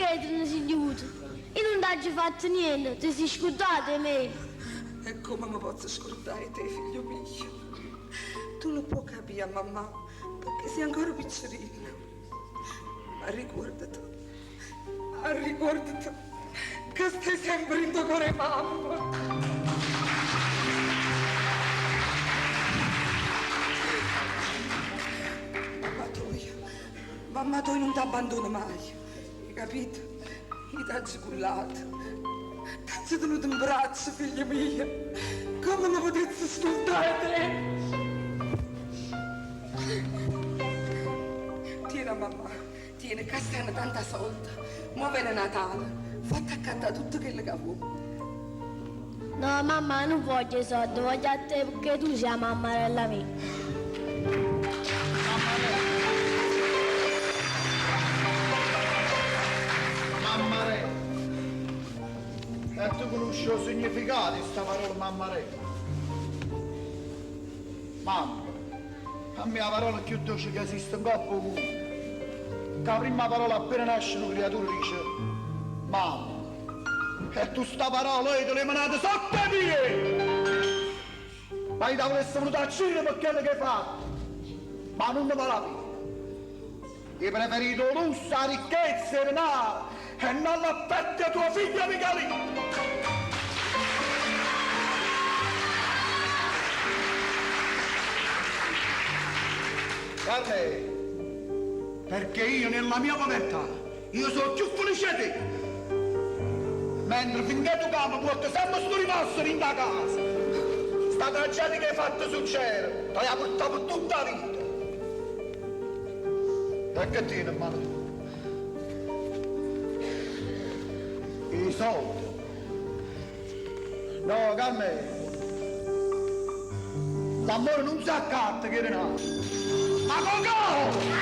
Pecché te ne si ghiuto? Io nun t'aggio fatto niente, te si scurdato 'e me? E comme me pozzo scurdà 'e te, figlio mio? Tu nun può capì a mammà, pecché si ancora piccerillo. Ma ricuordate, arricuordate ca stai sempre dint' 'o core 'e mamma. Mamma toja, mamma toja nun t'abbandona maje, hê capito? Io t'aggio cullato, t'aggio tenuto 'mbraccio, figlio mio, comme me putesse scurdà 'e te? Tiene a mammà, tiene, ccà stanno tanta solde, mo vene Natale, fatte accattà tutto chello ca vuò. No, mamma, nun voglio 'e solde, voglio a te pecché tu si 'a mammarella mia. Mammarella. E tu cunusce 'o significato 'e sta parola mammarella? Mamma. A me 'a parola cchiù doce che esiste 'ncopp' 'o munno. Ca 'a primma parola appena nasce nu criaturo dice, Mamma. E tu sta parola te l'hê menata sott' 'e piede! Ma io t' 'a vulesse venuta a accirere pe chello che hê fatto! Ma nun ne vale 'a pena. Hê preferito 'o lusso, 'a ricchezza, 'e denare e non l'affetto 'e tuo figlio Michelino! Carmè, perché io nella mia povertà, io so' cchiù felice 'e te! Mentre finché tu campi puorte sempe stu rimorso dint' 'a casa. Sta tragedia che hê fatto succedere, t'hai 'a purtà pe tutta 'a vita. E che tiene 'mmano tu? I soldi. No, Carmè. L'ammore nun s'accatta ch' 'e denare, ma co' cavolo!